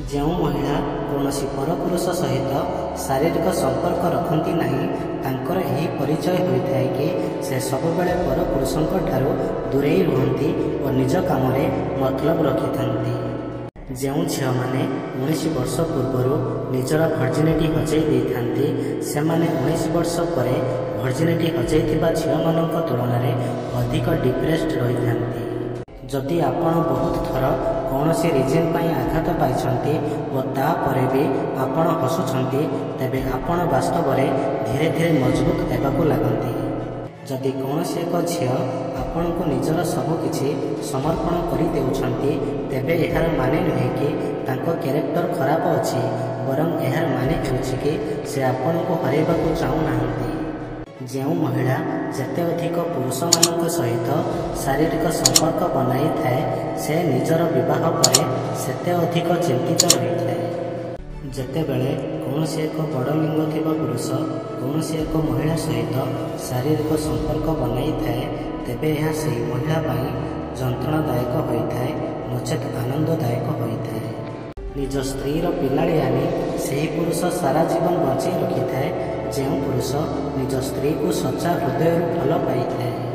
ଯେଉଁ ମହିଳା କୌଣସି ପରପୁରୁଷ ସହିତ ଶାରୀରିକ ସମ୍ପର୍କ ରଖନ୍ତି ନାହିଁ, ତାଙ୍କର ଏହି ପରିଚୟ ହୋଇଥାଏ କି ସେ ସବୁବେଳେ ପରପୁରୁଷଙ୍କ ଠାରୁ ଦୂରେଇ ରୁହନ୍ତି ଓ ନିଜ କାମରେ ମତଲବ ରଖିଥାନ୍ତି। ଯେଉଁ ଝିଅମାନେ 19 ବର୍ଷ ପୂର୍ବରୁ ନିଜର ଭର୍ଜିନିଟି ହଜେଇ ଦେଇଥାନ୍ତି, ସେମାନେ 19 ବର୍ଷ ପରେ ଭର୍ଜିନିଟି ହଜେଇଥିବା ଝିଅମାନଙ୍କ ତୁଳନାରେ ଅଧିକ ଡିପ୍ରେସ୍ଡ ରହିଥାନ୍ତି। ଯଦି ଆପଣ ବହୁତ ଥର କୌଣସି ରିଜିନ୍ ପାଇଁ ଆଘାତ ପାଇଛନ୍ତି ଓ ତାପରେ ବି ଆପଣ ହସୁଛନ୍ତି, ତେବେ ଆପଣ ବାସ୍ତବରେ ଧୀରେ ଧୀରେ ମଜବୁତ ହେବାକୁ ଲାଗନ୍ତି। ଯଦି କୌଣସି ଏକ ଝିଅ ଆପଣଙ୍କୁ ନିଜର ସବୁକିଛି ସମର୍ପଣ କରିଦେଉଛନ୍ତି, ତେବେ ଏହାର ମାନେ ନୁହେଁ କି ତାଙ୍କ କ୍ୟାରେକ୍ଟର ଖରାପ ଅଛି, ବରଂ ଏହାର ମାନେ ହେଉଛି କି ସେ ଆପଣଙ୍କୁ ହରାଇବାକୁ ଚାହୁଁନାହାନ୍ତି। ଯେଉଁ ମହିଳା ଯେତେ ଅଧିକ ପୁରୁଷମାନଙ୍କ ସହିତ ଶାରୀରିକ ସମ୍ପର୍କ ବନାଇଥାଏ, ସେ ନିଜର ବିବାହ ପରେ ସେତେ ଅଧିକ ଚିନ୍ତିତ ରହିଥାଏ। ଯେତେବେଳେ କୌଣସି ଏକ ବଡ଼ ଲିଙ୍ଗ ଥିବା ପୁରୁଷ କୌଣସି ଏକ ମହିଳା ସହିତ ଶାରୀରିକ ସମ୍ପର୍କ ବନାଇଥାଏ, ତେବେ ଏହା ସେହି ମହିଳା ପାଇଁ ଯନ୍ତ୍ରଣାଦାୟକ ହୋଇଥାଏ ନଚେତ୍ ଆନନ୍ଦଦାୟକ ହୋଇଥାଏ। ନିଜ ସ୍ତ୍ରୀର ପିଲାଳିଆମି ସେହି ପୁରୁଷ ସାରା ଜୀବନ ବଞ୍ଚେଇ ରଖିଥାଏ, ଯେଉଁ ପୁରୁଷ ନିଜ ସ୍ତ୍ରୀକୁ ସଚ୍ଚା ହୃଦୟରୁ ଭଲ ପାଇଥାଏ।